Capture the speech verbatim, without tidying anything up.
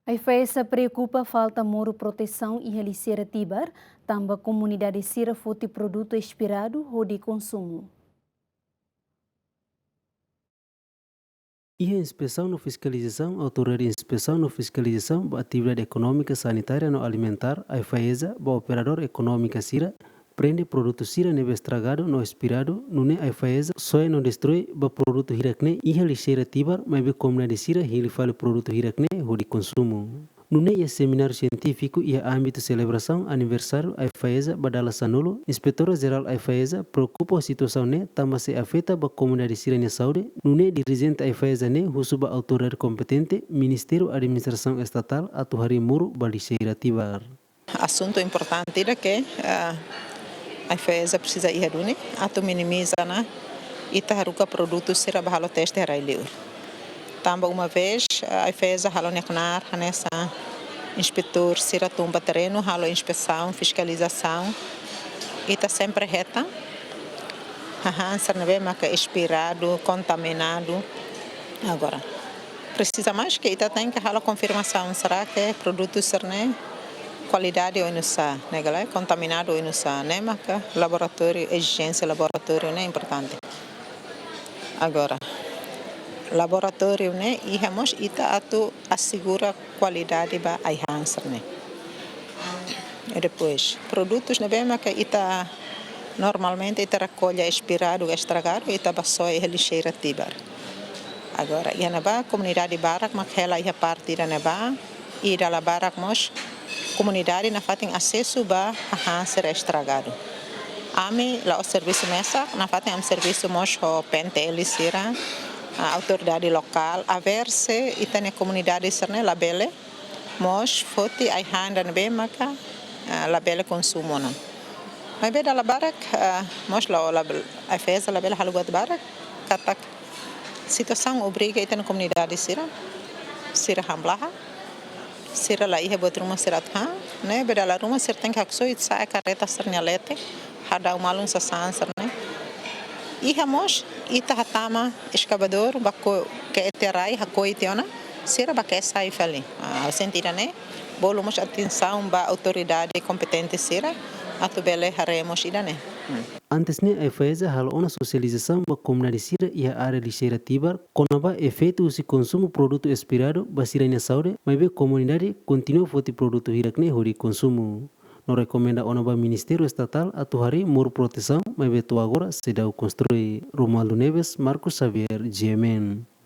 AIFAESA preokupa falta moru protesaun iha lixeira Tibar, tanba komunidade sira foti produtu espiradu hodi konsumu. Iha inspesaun no fiskalizasaun, Autoridade Inspesaun no Fiskalizasaun ba Atividade Ekonómika, Sanitária no Alimentár, AIFAESA, ba operadór ekonómika sira, prende produtu sira ne'ebé estragadu no espiradu, nune'e AIFAESA soe no destroi ba produtu hirak-ne'e iha lixeira Tibar, maibé komunidade sira hili fali produtu hirak-ne'e hodi konsumu. Nune'e iha semináriu sientífiku iha ámbitu selebrasaun aniversáriu AIFAESA ba dala sanulu, Inspetora Jerál AIFAESA preokupa ho situasaun ne'e tanba sei afeta ba komunidade sira-nia saúde, nune'e dirijente AIFAESA ne'e husu ba autoridade kompetente, Ministériu Administrasaun Estatál, atu harii moru ba lixeira Tibar. Asuntu importante ida ke, ah, AIFAESA presiza iha duni atu minimiza ona ita haruka produtu sira ba halo teste rai-liur. Tanba uma vez, ah, AIFAESA halo nia knaar hanesan inspetór sira tun ba terrenu, halo inspesaun, fiskalizasaun. Ita sempre hetan hahán sira ne'ebé maka espiradu, kontaminadu. Agora, presiza mais ke ita tenke halo konfirmasaun, será ke produtu sira-ne'e kualidade oinsá, ne'e ka lae, kontaminadu oinsá, ne'e maka laboratóriu, ezijénsia laboratóriu ne'e importante. Agora, laboratóriu ne'e iha mós ita atu asegura kualidade ba ai-han sira-ne'e. I depois, produtus ne'ebé maka ita normalmente ita rekolla espiradu, estragadu, ita bá soe iha lixeira Tibar. Agora, iha ne'ebá komunidade barak mak hela iha parte ida ne'ebá, i dala barak mós komunidade nafatin asesu ba hahán sira estragadu. Ami la'ós servisu mesak, nafatin ami servisu mós ho P N T L sira, ah, autoridade lokál, aver se ita-nia komunidade sira-ne'e labele mós foti ai-han ida ne'ebé maka, ah, labele konsumu ona. Maibé dala barak, ah, mós la, la, AIFAESA labele halo buat barak, katak situasaun obriga ita-nia komunidade sira, sira hamlaha, sira la iha buat ruma sira atu han, ne'ebé dala ruma sira tenke haksoit sa'e karreta sira-nia leten, hadau malu sasán sira-ne'e. Iha mós ita hatama eskavadór ba ko-, ke'e tiha rai, hakoi tiha ona, sira bá ke'e sai fali. Ah, sentidu ne'e, bolu mós atensaun ba autoridade kompetente sira, atu bele haree mós ida-ne'e. Hmm. Antes ne'e, AIFAESA halo ona sosializasaun ba komunidade sira iha área lixeira Tibar, kona-ba efeitu husi konsumu produtu espiradu ba sira-nia saúde, maibé komunidade kontinua foti produtu hirak-ne'e hodi konsumu. No rekomenda ona ba Ministériu Estatál atu harii moru protesaun, maibé to'o agora seidauk konstrui. Romualdo Neves, Marcos Xavier, G M N.